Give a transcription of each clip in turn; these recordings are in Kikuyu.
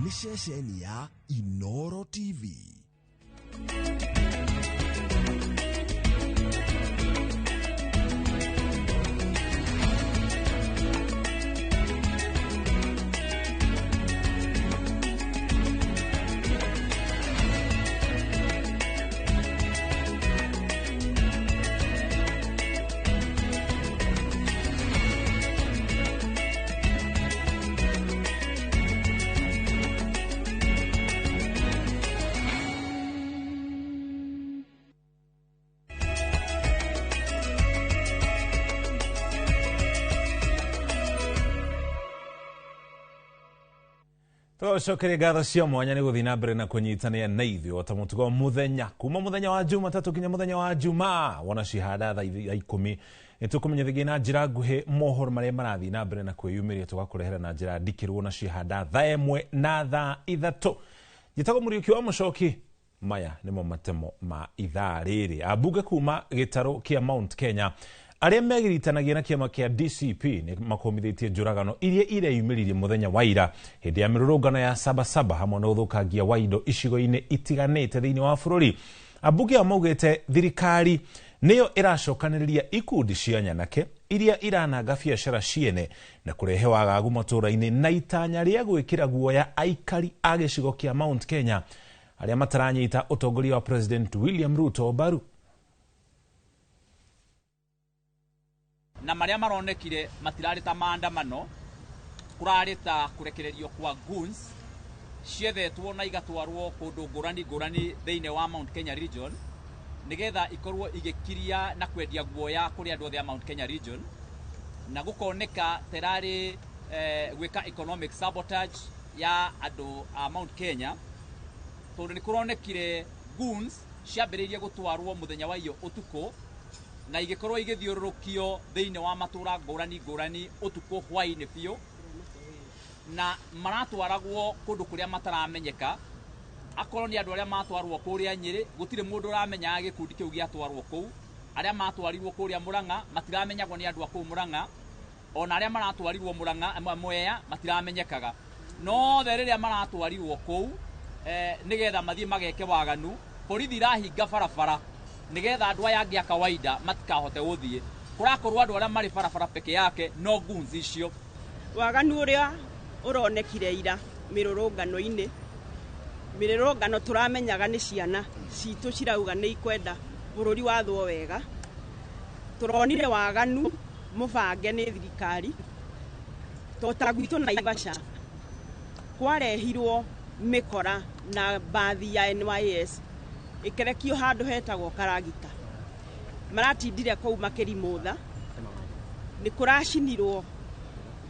Nĩ ceceni ya Inoro TV. Tũcokerie ngatho cia mwanya nĩ gũthiĩ na mbere na kũnyitanĩra na ithuĩ o ta mũtugo mũthenya kuma mũthenya wa Jumatatũ nginya mũthenya wa Jumaa. Wona cihanda thaa 10 nĩ tũkũmenyithagia na njĩra nguhĩ mohoro marĩa marathiĩ na mbere na kwĩyumĩria, tũgakũrehera na njĩra ndikĩru wona cihanda thaa 1 na thaa 3. Njĩtagwo Mũriũki wa Mũcoki. Maya nĩmo matemo ma ithaa rĩrĩ. Ambunge kuma gĩtarũ kĩa Mount Kenya arĩa megiritanagia na kĩama kĩa DCP nĩ makũmithĩtie njũragano iria ireyumĩririe mũthenya wa ira hĩndĩ ya mĩrũrũngano ya Sabasaba hamwe na ũthũkangia wa indo icigo-inĩ itiganĩte thĩinĩ wa bũrũri. Ambunge ao maugĩte thirikari nĩyo ĩracokanĩrĩria ikundi cia nyanake iria irananga biacara ciene na kũrehe wagagu matũũra-inĩ na itanya rĩa gwĩkĩra guoya aikari a gĩcigo kĩa Mount Kenya arĩa mataranyita ũtongoria wa President William Ruto mbaru. Na marĩa maronekire matirarĩ ta maandamano, kũrarĩ ta kũrekererio kwa goons ciethetwo na igatwarwo kũndũ ngũrani ngũrani thĩinĩ wa Mount Kenya region nĩgetha ikorwo igĩkiria na kwendia guoya kũrĩ andũ othe a Mount Kenya region, na gũkoneka ta ĩrarĩ gwĩka economic sabotage ya andũ a Mount Kenya, tondũ nĩ kũronekire goons ciambĩrĩirie gũtwarwo mũthenya wa iyo ũtukũ na igĩkorwo igĩthiũrũrũkio thĩinĩ wa matũra ngũrani ngũrani ũtukũ hwaĩ-inĩ biũ, na maratwaragwo kũndũ kũrĩa mataramenyeka. Akorwo nĩ andũ arĩa matwarwo kũrĩa Nyĩrĩ, gũtirĩ mũndũ ũramenyaga gĩkundi kĩu gĩatwarwo kũu. Arĩa matwarirwo kũrĩa Mũrang'a matiramenyagwo nĩ andũ a kũu Mũrang'a, ona arĩa maratwarirwo Mũrang'a Mwea matiramenyekaga. No othe rĩrĩa maratwarirwo kũu nĩgetha mathiĩ mageke waganu, borithi irahinga barabara nĩgetha andũ aya angĩ a kawaida matikahote gũthiĩ. Kũrakorwo andũ arĩa marĩ barabara peke yake no goons icio. Waganu ũrĩa ũronekire ira mĩrũrũngano-inĩ, mĩrũrũngano tũramenyaga nĩ ciana citũ cirauga nĩ ikwenda bũrũri wathwo wega. Tũronire waganu mũbange nĩ thirikari to ta gwitũ Naivasha kwarehirwo mĩkora na bathi ya NYS ĩkerekio handũ hetagwo Karagita. Maratindire kũu makĩrimũtha. Nĩ kũracinirwo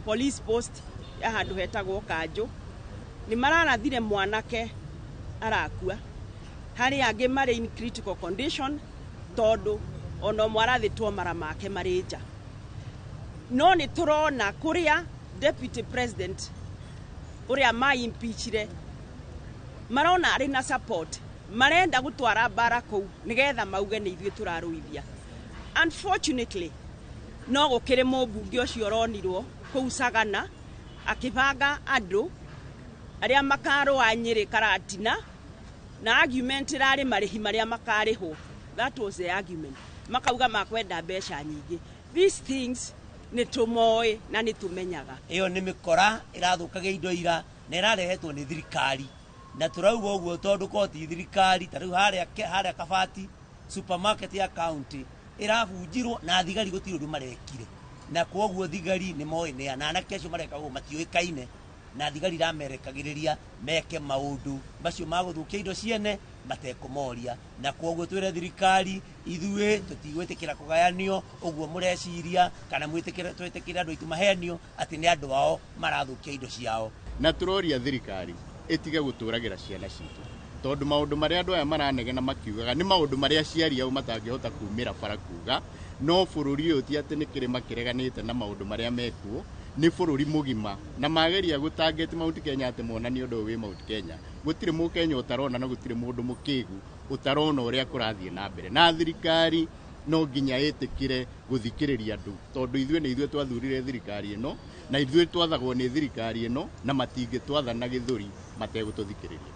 police post ya handũ hetagwo Kanjũ. Nĩ mararathire mwanake arakua, harĩ angĩ marĩ in critical condition tondũ ona ũmwe arathĩtwo mara make marĩ nja. No nĩ tũrona kũrĩa deputy president ũrĩa ma-impeachire marona arĩ na support, marenda gũtwara mbara kũu nĩgetha mauge nĩ ithuĩ tũrarũithia. Unfortunately no gũkĩrĩ mũmbunge ũcio ũronirwo kũu Sagana akĩbanga andũ arĩa makarũa Nyĩrĩ Karatina, na argument ĩrarĩ marĩhi marĩa makarĩhwo. That was the argument. Makauga makwenda mbeca nyingĩ. These things nĩ tũmoĩ na nĩ tũmenyaga. Ĩyo nĩ mĩkora ĩrathũkagia indo ira na ĩrarehetwo nĩ thirikari, na tũrauga ũguo tondũ korwo ti thirikari ta rĩu harĩa Kabati supermarket ya county ĩrabunjirwo na thigari gũtirĩ ũndũ marekire, na kwoguo thigari nĩ moĩ nĩa, na anake acio mareka ũguo matiũĩkaine, na thigari iramerekagĩrĩria meke maũndũ macio ma gũthũkia indo ciene matekũmoria. Na kwoguo twĩre thirikari ithuĩ tũtigwĩtĩkĩra kũgayanio ũguo mũreciria, kana twĩtĩkĩre andũ aitũ mahenio atĩ nĩ andũ ao marathũkia indo ciao. Na tũroria thirikari ĩtige gũtũragĩra ciana citũ, tondũ maũndũ marĩa andũ aya maranegena makiugaga nĩ maũndũ marĩa aciari ao matangĩhota kumĩra bara kuga. No bũrũri ũyũ ti atĩ nĩ kĩrĩma kĩreganĩte na maũndũ marĩa mekuo, nĩ bũrũri mũgima, na mageria gũtarget Mount Kenya atĩ monanie ũndũ ũyũ wĩ Mount Kenya. Gũtirĩ mũkenya ũtarona na gũtirĩ mũndũ mũkĩgu ũtarona ũrĩa kũrathiĩ na mbere. Na thirikari No nginya ĩtĩkĩre gũthikĩrĩria andũ, tondũ ithuĩ nĩ ithuĩ twathurire thirikari ĩno, na ithuĩ twathagwo nĩ thirikari ĩno, na matingĩtwathana gĩthũri mategũtũthikĩrĩria.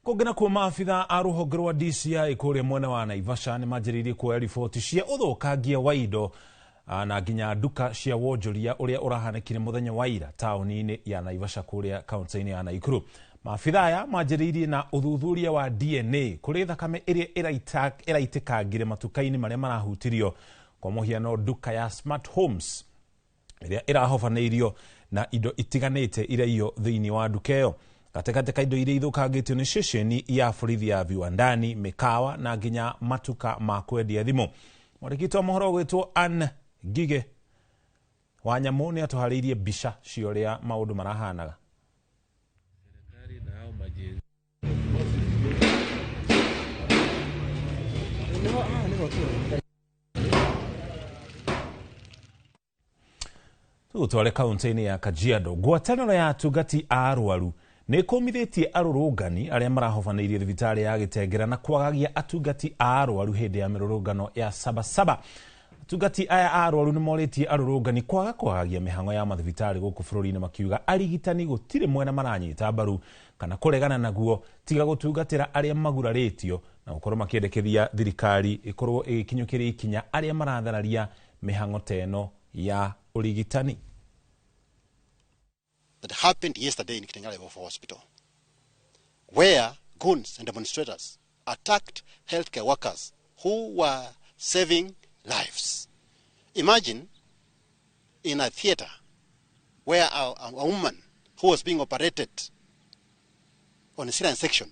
Kũngĩ nakuo maabitha a rũhonge rwa DCI kũrĩa mwena wa Naivasha nĩ manjĩrĩirie kuoya riboti cia ũthũkangia wa indo na nginya nduka cia wonjoria ũrĩa ũrahanĩkire mũthenya wa ira taũni-inĩ ya Naivasha kũrĩa kaunti-inĩ ya Nakuru. Maabitha aya manjĩrĩirie na ũthuthuria wa DNA kũrĩ thakame ĩrĩa ĩraitĩkangire matuka-inĩ marĩa marahutirio, kwa mũhiano nduka ya Smart Homes ĩrĩa ĩrahobanĩirio na indo itiganĩte iraiywo thĩinĩ wa nduka ĩyo. Gatagatĩ ka indo iria ithũkangĩtio nĩ ceceni ya borithi ya viwandani, mĩkawa na nginya matuka ma kwendia thimũ. Mwandĩki wa mohoro ũgwĩtwo Ann Ngige wa Nyamũ nĩ atũharĩirie mbica cia ũrĩa maũndũ marahanaga. Tũgũtware kaunti-inĩ ya Kajiado. Ngwatanĩro ya atungati a arwaru nĩ ĩkũmithĩtie arũrũngani arĩa marahobanĩirie thibitarĩ ya Gĩtengera na kwagagia atungati a arwaru hĩndĩ ya mĩrũrũngano ya Sabasaba. Atungati aya a arwaru nĩ morĩtie arũrũngani kwaga kwagagia mĩhang'o ya mathibitarĩ gũkũ bũrũri-inĩ, makiuga arigitani gũtirĩ mwena maranyita mbaru kana kũregana naguo tiga gũtungatĩra arĩa magurarĩtio na gũkorwo makĩendekithia thirikari ĩkorwo ĩgĩkinyũkĩria ikinya arĩa marathararia mĩhang'o ta ĩno ya ũrigitani. That happened yesterday in Kitengela Level 4 Hospital, where goons and demonstrators attacked healthcare workers who were saving lives. Imagine in a theater where a woman who was being operated on a cesarean section,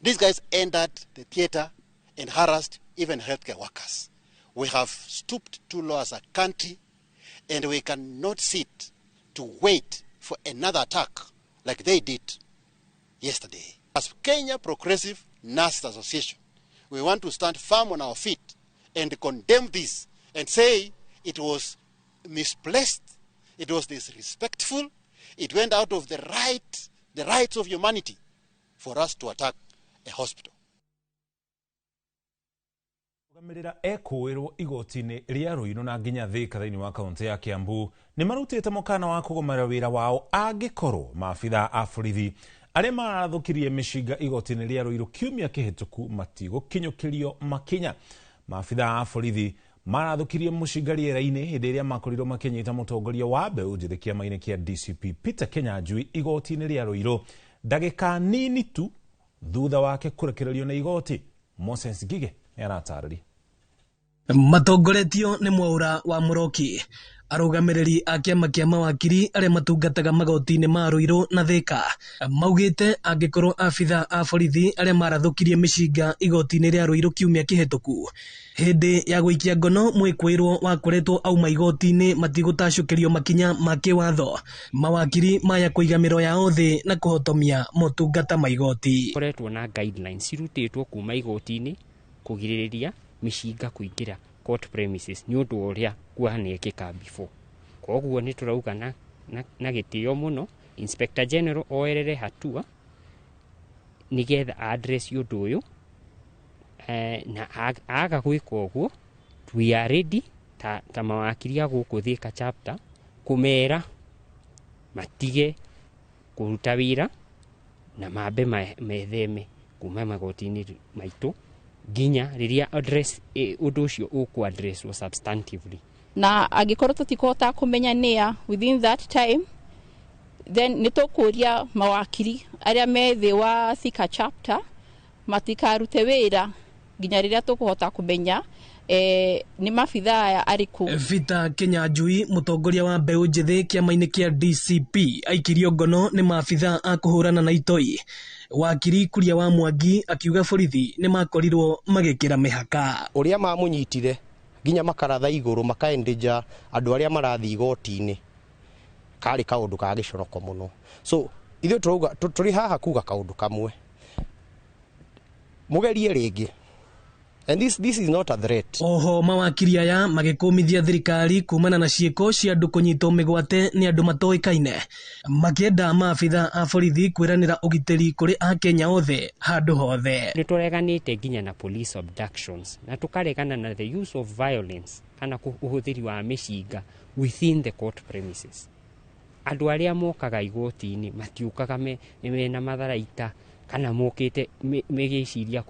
these guys entered the theater and harassed even healthcare workers. We have stooped too low as a country, and we cannot sit to wait for another attack like they did yesterday. As Kenya Progressive Nurses Association, we want to stand firm on our feet and condemn this and say it was misplaced, it was disrespectful, it went out of the rights of humanity for us to attack a hospital. Rũgamĩrĩra ekũĩrwo igoti-inĩ rĩa Ruiru na nginya Thika thĩinĩ wa kaunti ya Kiambu nĩ marutĩte mũkana wa kũgomera wĩra wao angĩkorwo maabitha a borithi arĩa marathũkirie mĩcinga igoti-inĩ rĩa Ruiru kiumia kĩhĩtũku matigũkinyũkĩrio makinya. Maabitha a borithi marathũkirie mũcinga rĩera-inĩ hĩndĩ ĩrĩa makorirwo makĩnyita mũtongoria wa mbeũ njĩthĩ kĩama-inĩ kĩa DCP Peter Kinyanjui igoti-inĩ rĩa Ruiru ndagĩka nini tu thutha wake kũrekererio nĩ igoti. Moses Ngige nĩaratarĩria. Matongoretio nĩ Mwaura wa Mũroki, arũgamĩrĩri a kĩama kĩa mawakiri arĩa matungataga magoti-inĩ ma Ruiru na Thika maugĩte angĩkorwo abitha a borithi arĩa marathũkirie mĩcinga igoti-inĩ rĩa Ruiru kiumia kĩhĩtũku hĩndĩ ya gũikia ngono mwĩkũĩrwo wakoretwo auma igoti-inĩ matigũtacũkĩrio makinya ma kĩwatho, mawakiri maya kũiga mĩro yao thĩ na kũhotomia motungata ma igoti. Koretwo na guidelines cirutĩtwo kuma igoti-inĩ kũgirĩrĩria mĩcinga kũingĩra court premises nĩ ũndũ ũrĩa kwanekĩka before. Koguo nĩ tũrauga na gĩtĩo mũno Inspector General oerere hatua nĩgetha address ũndũ ũyũ, na aga gwĩka ũguo we are ready ta mawakiri a gũkũ Thika chapter kũmera matige kũruta wĩra na mambe metheme kuma magoti-inĩ maitũ nginya rĩrĩa address ũndũ ũcio ũkũ address substantively. Na angĩkorwo tũtikũhota kũmenya nĩa within that time, then nĩ tũkũria mawakiri arĩa me thĩ wa Thika chapter matikarute wĩra nginya rĩrĩa tũkũhota kũmenya nĩ mabithaa aya arĩkũ. Peter Kinyanjui mũtongoria wa mbeũ njĩthĩ kĩama-inĩ kĩa DCP aikirio ngono nĩ maabithaa a kũhũrana na itoi. Wakiri Kuria wa Mwangi akiuga borithi nĩ makorirwo magĩkĩra mĩhaka. Ũrĩa mamũnyitire nginya makaratha igũrũ makaendeja andũ arĩa marathiĩ igoti-inĩ karĩ kaũndũ ka gĩcoroko mũno. So ithuĩ tũrauga tũrĩ haha kuga kaũndũ kamwe, mũgerie rĩngĩ And this is not a threat. Oho mawakiri aya magĩkũmithia thirikari kumana na ciĩko cia andũ kũnyitwo mĩgwate nĩ andũ matoĩkaine, makĩenda maabitha a borithi kwĩranĩra ũgitĩri kũrĩ akenya othe handũ hothe. Nĩ tũreganĩte nginya na police abductions na tũkaregana na the use of violence kana ũhũthĩri wa mĩcinga within the court premises. Andũ arĩa mokaga igoti-inĩ matiũkaga mena matharaita kana mokĩte megĩciria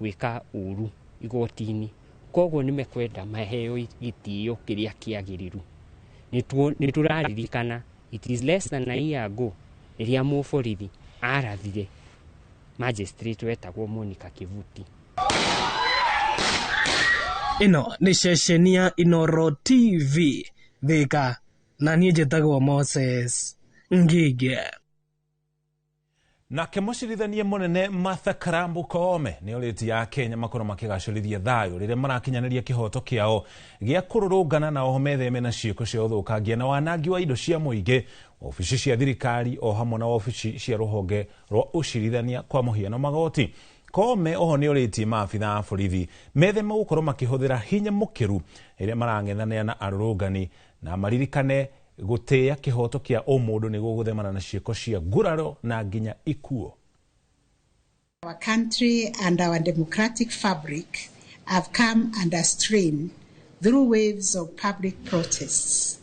gwĩka ũru igoti-inĩ, koguo nĩ mekwenda maheo gĩtĩo kĩrĩa kĩagĩrĩru. Nĩ tũraririkana it is less than a year ago rĩrĩa mũborithi arathire magistrate wetagwo Monica Kivuti. Ĩno nĩ ceceni ya Inooro TV Thika, na niĩ njĩtagwo Moses Ngige. Nake mũcirithania mũnene Martha Karambu Koome nĩ orĩtie Akenya makorwo makĩgacĩrithia thayũ rĩrĩa marakinyanĩria kĩhoto kĩao gĩa kũrũrũngana na oho metheme na ciĩko cia ũthũkangia na wanangi wa indo cia mũingĩ, obici cia thirikari o hamwe na obici cia rũhonge rwa ũcirithania kwa mũhiano magoti. Koome oho nĩ orĩtie maabitha a borithi metheme gũkorwo makĩhũthĩra hinya mũkĩru rĩrĩa marang'ethanĩra na arũrũngani na maririkane gũtĩĩa kĩhoto kĩa ũmũndũ nĩguo gũthemana na ciĩko cia nguraro na nginya ikuũ. Our country and our democratic fabric have come under strain through waves of public protests.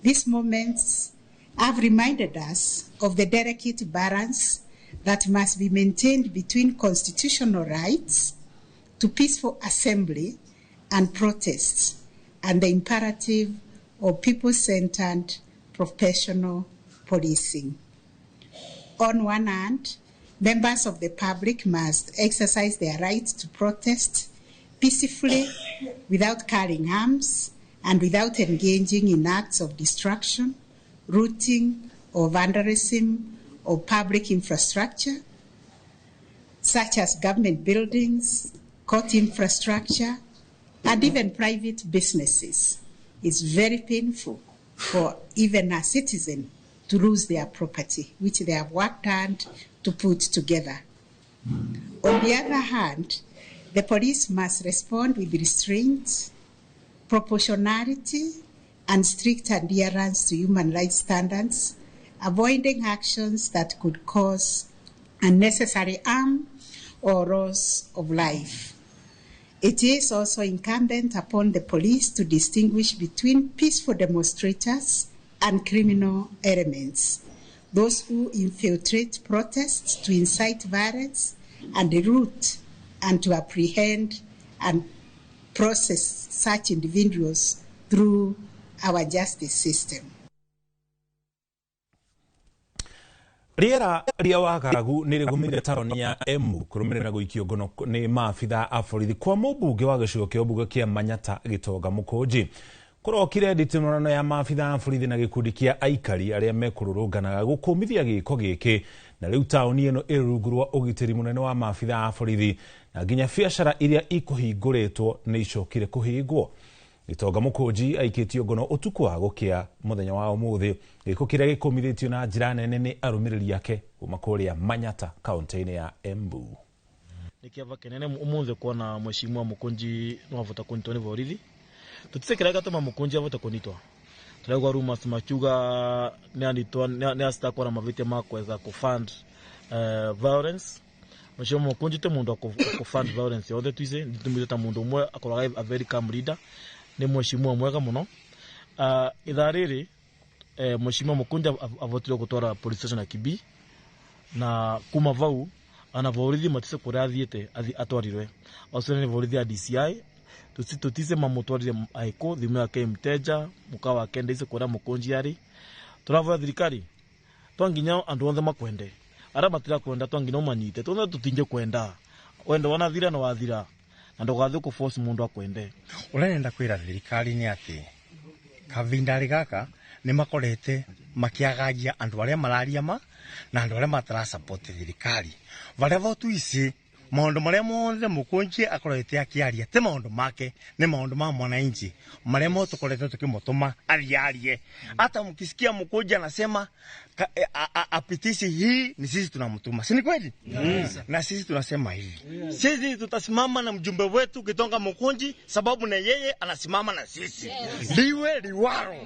These moments have reminded us of the delicate balance that must be maintained between constitutional rights to peaceful assembly and protests and the imperative of people-centered professional policing. On one hand, members of the public must exercise their right to protest peacefully without carrying arms and without engaging in acts of destruction, looting, or vandalism of public infrastructure, such as government buildings, court infrastructure, and even private businesses. It's very painful for even a citizen to lose their property, which they have worked hard to put together. On the other hand, the police must respond with restraint, proportionality, and strict adherence to human rights standards, avoiding actions that could cause unnecessary harm or loss of life. It is also incumbent upon the police to distinguish between peaceful demonstrators and criminal elements, those who infiltrate protests to incite violence and root, and to apprehend and process such individuals through our justice system. Rĩera rĩa wagagu nĩ rĩgũmĩire taũni ya Embu kũrũmĩrĩra gũikio ngono nĩ maabitha a borithi kwa mũmbunge wa gĩcigo kĩa ũmbunge kĩa Manyata Gĩtonga Mũkũnji. Kũrokire nditimũrano ya maabitha a borithi na gĩkundi kĩa aikari arĩa mekũrũrũnganaga gũkũmithia gĩko gĩkĩ, na rĩu taũni ĩno ĩrĩ rungu rwa ũgitĩri mũnene wa maabitha a borithi na nginya biacara iria ikũhingũrĩtwo nĩ icokire kũhingwo. Gĩtonga Mũkũnji aikĩtio ngono ũtukũ wa gũkĩa mũthenya wa ũmũthĩ, gĩko kĩrĩa gĩkũmithĩtio na njĩra nene nĩ arũmĩrĩri ake kuma kũrĩa Manyata kaũntĩ-inĩ ya Embu. Nĩ kĩava kĩnene ũmũthĩ kuona mheshimiwa Mũkũnji no avota kũnyitwo nĩ borithi. Tũtise kĩrĩa gĩatũma Mũkũnji avote kũnyitwo. Tũraigua rumors makiuga nĩ acitakuwa na mavĩtia ma kuweza kufund violence. Mheshimiwa Mũkũnji ti mũndũ wa kufund violence yothe twise, nĩtũmwĩte ta mũndũ ũmwe akoragwo a very calm leader. Nĩ mheshimiwa mwega mũno. Ithaa rĩrĩ mheshimiwa Mũkũnji avotire gũtwara police station ya Kibii, na kuma vau ana borithi matise kũrĩa athiĩte atwarirwe. Acio nĩ borithi ya DCI. Tutise mamũtwarire aiko thimũ yake mteja mũka wake ndaice kũrĩa Mũkũnji arĩ. Tũravoya thirikari twanginya andũ othe makwende, arĩa matirakwenda twanginya ũmanyite, twothe tũtinge kwenda wendo wanathira na wathira, na ndũgathiĩ kũforce mũndũ akwende. Ũrĩa nenda kwĩra thirikari nĩ atĩ kavindarĩ gaka nĩ makorete makĩagagia andũ arĩa mararia ma na andũ arĩa matarasupport thirikari. Varia votu ici Maundu maria mothe Mukunji akorete akiaria ti maundu make, ni maundu ma mwananchi maria mo tukorete tukimutuma athiarie. Hata mkisikia Mukunji anasema apitisi hii, ni sisi tunamtuma, si ni kweli? Na sisi tunasema hivi, sisi tutasimama na mjumbe wetu Kitonga Mukunji, sababu na yeye anasimama na sisi. Liwe liwaro,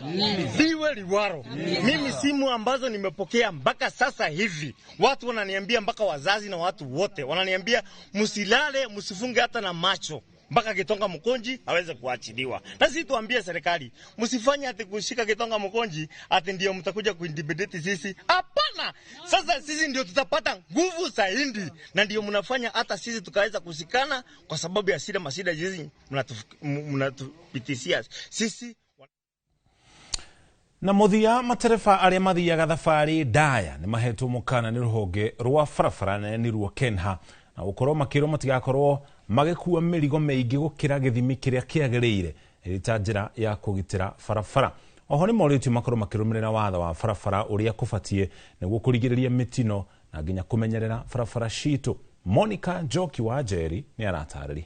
liwe liwaro. Mimi simu ambazo nimepokea mpaka sasa hivi, watu wananiambia, mpaka wazazi na watu wote wananiambia, msilale, msifunge hata na macho mpaka Kitonga Mukunji aweze kuachiliwa. Na sisi tuambie serikali, msifanye ati kushika Kitonga Mukunji ati ndio mtakuja kuintimidate sisi. Hapana. Sasa sisi ndio tutapata nguvu zaidi, na ndio mnafanya hata sisi tukaweza kushikana kwa sababu ya shida masida hizi mnatupitishia sisi. Na muthia, matereba aria mathiaga thabarĩ ndaya nĩ mahetwo mũkana nĩ rũhonge rwa barabara na nĩruo KENHA, na gũkorwo makĩrwo matigakorwo magĩkua mĩrigo mĩingĩ gũkĩra gĩthimi kĩrĩa kĩagĩrĩire ĩrĩ ta njĩra ya kũgitĩra barabara. Oho nĩ morĩtio makorwo makĩrũmĩrĩra watho wa barabara ũrĩa kũbatiĩ nĩguo kũrigĩrĩria mĩtino na nginya kũmenyerera barabara citũ. Monica Njoki wa Njeri nĩ aratarĩria.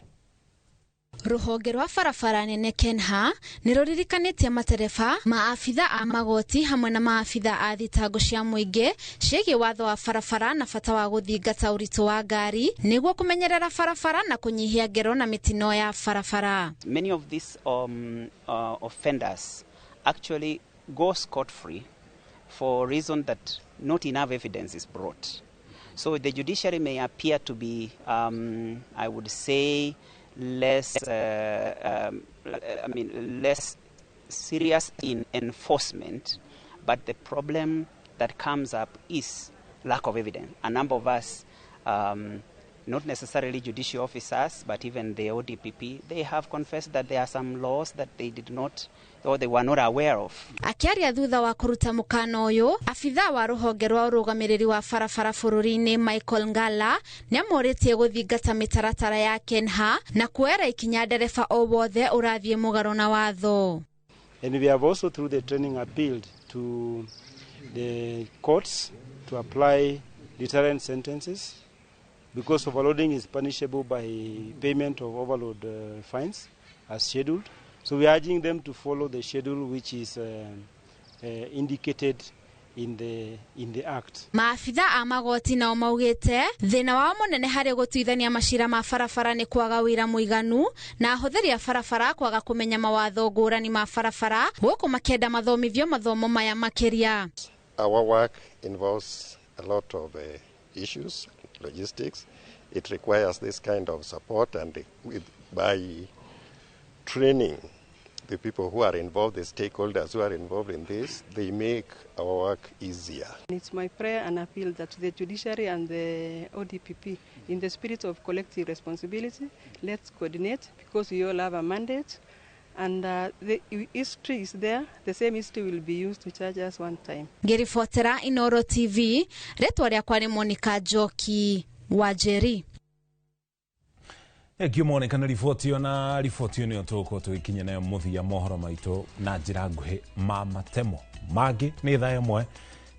Ruhonge rwa barabara nene KENHA nĩ rũririkanĩtie matereba, maabitha a magoti hamwe na maabitha a thitango cia mũingĩ ciĩgiĩ watho wa barabara na bata wa gũthingata ũritũ wa ngari nĩguo kũmenyerera barabara na kũnyihia ngero na mĩtino ya barabara. Many of these offenders actually go scot-free for reason that not enough evidence is brought. So the judiciary may appear to be, I would say, less, I mean, less serious in enforcement, but the problem that comes up is lack of evidence. A number of us, not necessarily judicial officers, but even the ODPP, they have confessed that there are some laws that they did not, or they were not aware of. Akiaria thutha wa kuruta mukano uyu, abitha wa ruhonge rwa urugamiriri wa barabara bururi-ini Michael Ngala niamuritie guthingata mitaratara ya KENHA na kuera ikinya ndereba o wothe urathie mugaro na watho. And we have also through the training appealed to the courts to apply deterrent sentences, because overloading is punishable by payment of overload fines as scheduled. So we are urging them to follow the schedule which is indicated in the act. Maabitha a magoti nao maugite thina wao munene hari gutuithania macira ma barabara ni kwaga wira muiganu na ahuthiri a barabara kwaga kumenya mawatho ngurani ma barabara guku makienda mathomithio mathomo maya makiria. Our work involves a lot of issues, logistics. It requires this kind of support, and by training the people who are involved, the stakeholders who are involved in this, they make our work easier. It's my prayer and appeal that the judiciary and the ODPP, in the spirit of collective responsibility, let's coordinate, because we all have a mandate, and the history is there. The same history will be used to charge us one time. Ngiribotera Inoro TV, retwa riakwa ni Monica Njoki wa Njeri. Thank you Monica na riboti ĩyo, na riboti ĩyo nĩyo tũgũkorwo tũgĩkinya nayo mũthia mohoro maitũ na njĩra nguhĩ ma matemo mangĩ nĩ thaa 1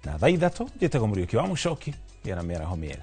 na thaa 3. Njĩtagwo Mũriũki wa Mũcoki, gĩa na mĩaraho mĩega.